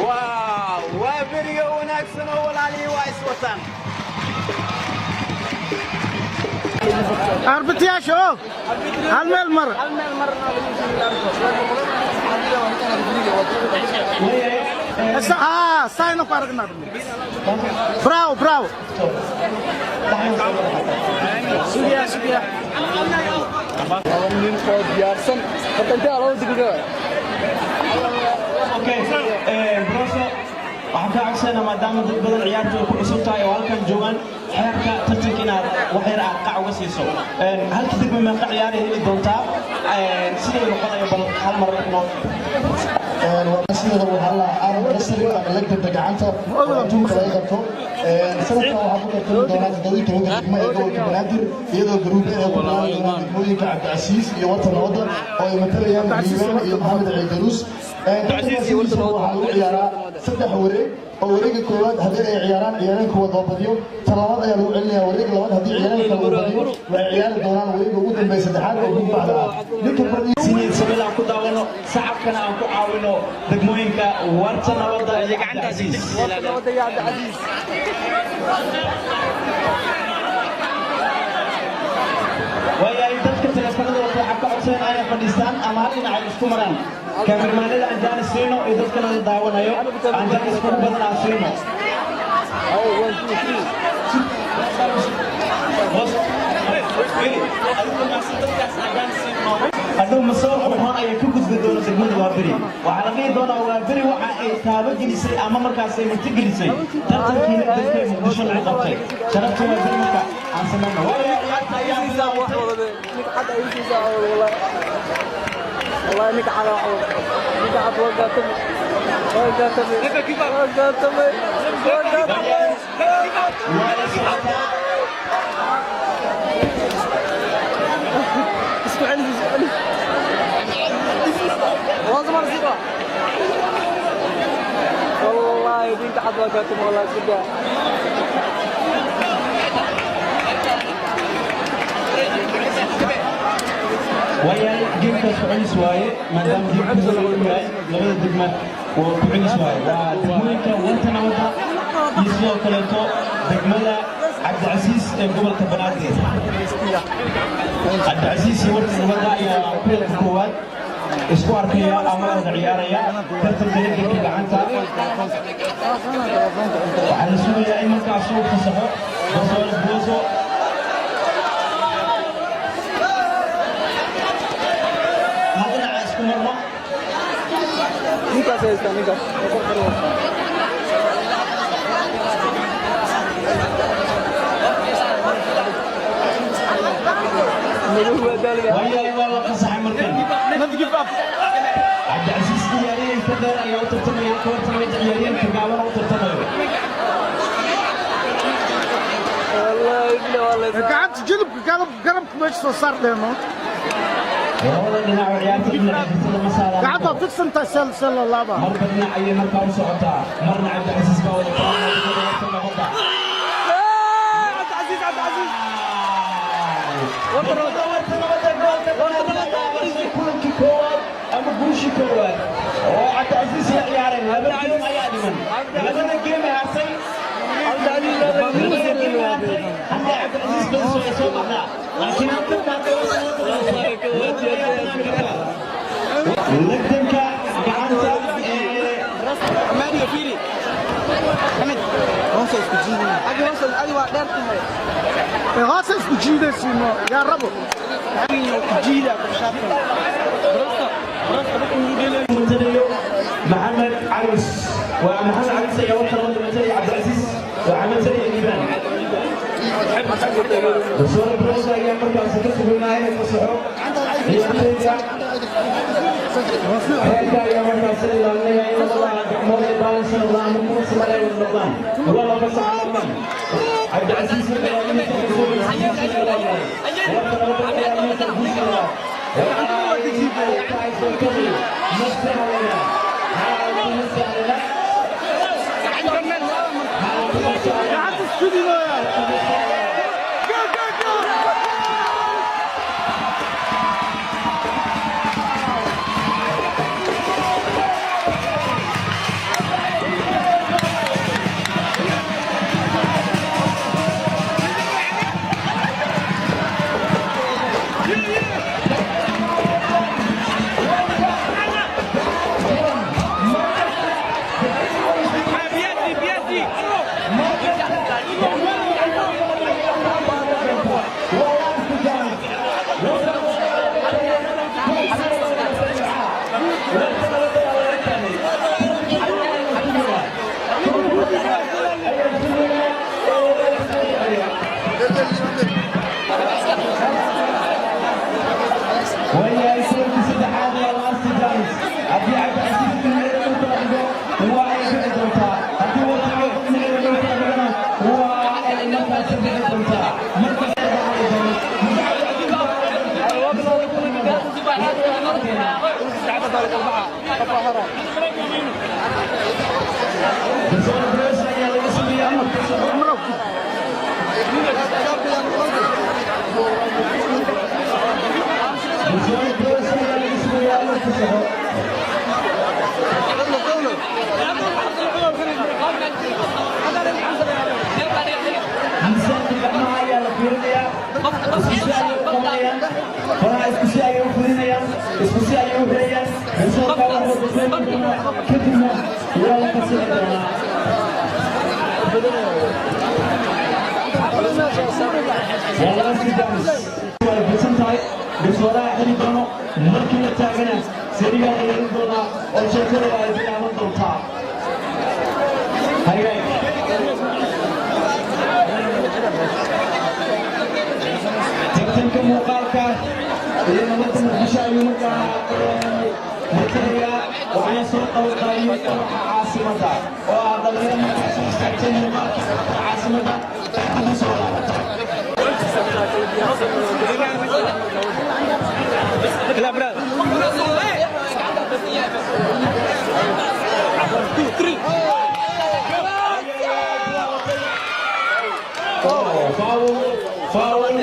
Waaw, waa beriyo wanaagsan oo walaalihii waa iswataan. Arbitiyaasha oo hal meel mar. Waayahay. Ah, sayna ku aragnaa. Bravo, bravo. Sugiya, sugiya. Laba nin oo diyaarsan horta, intee laba degdega. Okay, Broso, waxaan kaa codsanaa, maadaama dad badan ciyaartu ay ku cusub tahay oo halkan joogaan, xeerka tartanka inaad wax yar aad qac uga siiso. Halka degmo meeqa ciyaaray heli doontaa, sida uu noqonayo, bal hal mar noo. Sideeda waxaa la arm wrestling ama legdanta gacanta oo adduunka laga qabto. Sanadkan waxaa ku tartami doonaa 17-ka degmo ee gobolka Banaadir, iyadoo group A ay ku bilaabi doonaan degmooyinka Cabdicasiis iyo Warta Nabadda oo ay matalayaan Liibaan iyo Maxamed Ciidaruus. Tartanka sidiisa waxaa lagu ciyaaraa saddex wareeg, oo wareega koowaad haddii ay ciyaaraan ciyaareenka wada badiyo, tan labaad ayaa lagu celinaya. Wareega labaad haddii ciyaareenka lagu badiyo, waxay ciyaari doonaan wareega ugu dambeeya, saddexaad, oo gudbacda ah. Ninka badiyo Si niyad samida aan ku daawano, sacabkana aan ku caawino degmooyinka Warta Nabadda iyo Cabdicasiis. Nabadda iyo Cabdicasiis. Waayahay, dadka teleefanada wata waxaa ka codsanaya inay fadhiistaan ama hal dhinac ay isku maraan. Kaamirmaanada aan jaanis siino iyo dadka nala daawanayo aan jaanis kugu badan aan siino. Ay, one, two, three. Hoos. Firi, adigu maase dadkaas aan jaanis siino. Hadhow masawir qurxoon ayay ka gudbi doona degmada Waaberi. Waxaa la dhihi doonaa Waaberi waxa ay taabo gelisay ama markaas ay marti gelisay tartankii lagdanka ee Muqdisho lagu qabtay. Sharafta Waaberi marka aan samayno. Waayo, ciyaarta ayaa bilaabatay. Ninka cad ay siisaa, wallahi wallahi, ninka cad wax wada, ninka cad waa gaatamay, waa gaatamay, waa gaatamay, waa gaatamay. Waa la socotaa. Isku celis, isku celis. Hoos mar sida. Wallahi ninka cad waa gaatamay, wallahi isku daa. Waayahay, gamekaas ku celis waaye, maadaama gameka uu yahay labada degma waa ku celis waaye. Waa degmooyinka Warta Nabadda iyo sidoo kaleeto degmada Cabdicasiis ee gobolka Banaadir. Cabdicasiis iyo Warta Nabadda ayaa kulanka koowaad isku arkaya ama wada ciyaaraya tartanka legdanka gacanta. Waxaa la sugayaa in markaas uu fasaxo Barsoole Booso. Hal dhinaca isku marno. Ninkaas haystaa, ninkaas kor kor haystaa. Madow waa daalaya. Waayahay, waa la fasaxay markan. Not give up. Cabdicasiis ciyaaryahanka dheer ayaa u tartamaya, halka Warta Nabadda ciyaaryahanka gaaban u tartamayo. Wallahi bila waa la Gacanta jilibka, garab, garabka meesha soo saar dheeno. Labada dhinac oo ciyaarta dhinaca xirtada ma saadaan. Gacanta waa fidsantahay, seel seel loo laabaa. Marba dhinac ayay markaa u socotaa, marna Cabdicasiis baa wada degmada Warta Nabadda. Cabdicasiis, Cabdicasiis. Degmada Warta Nabadda gobolka Banaadir ayaa gashay kulankii koowaad ama guushii koowaad oo Cabdicasiis la ciyaareen. Laba game ayaa dhiman, labada game ee hartay. Cabdicasiis waa la Labada game ee hartay haddii Cabdicasiis badiso way soo baxdaa, laakiin halkan hadday Warta Nabadda badiso, ayaa banaan kartaa legdanka gacanta ee. Mario Fili. Ahmed. Hoos isku jiidin. Adi hoos, adi waa dheer tahay. Ee hoos isku jiidaysiino yaa rabo. Jiida ku shaafan. Brosta, brosta ku matalayo Maxamed Calis. Waa Maxamed Calis ayaa Warta Nabadda matalaya, Cabdicasiis waxaa matalaya Liibaan. Garsoore Brosa ayaa markaasi ka suginaya inuu fasaxo ciyaartoyga. Xeerka ayaa markaasi ilaalinaya in labada gacmood ay balance noqdaan ama kuwa siman ay wada noqdaan. Waa la fasaxa markan. Cabdicasiis ilaalinaysa, Warta Nabadda ilaalinaysa guusha labaad. Waxa ay tahay sheekadii ma sahlana, xaalku ma sahlana, xaalku ma sahlana. Gacanta isku didooya. Go, go, go. doonaa, kadibna waa la fasixi doonaa. Waa laba sidaamis way fidsan tahay. Garsooraha xili doono markii la taagana sarigaa la yeelin doonaa oo sheekada ay bilaaban doontaa. Hagaag. Tartanka muuqaalka iyo nabadda Muqdisho ayuu markaa matalayaa, waxaana soo qabanqaabiyey ubaxa caasimadda oo ah dhalinyaro markaa soo istaagtay muuqaalka caasimadda ugu soo laabatay. Foul, foul.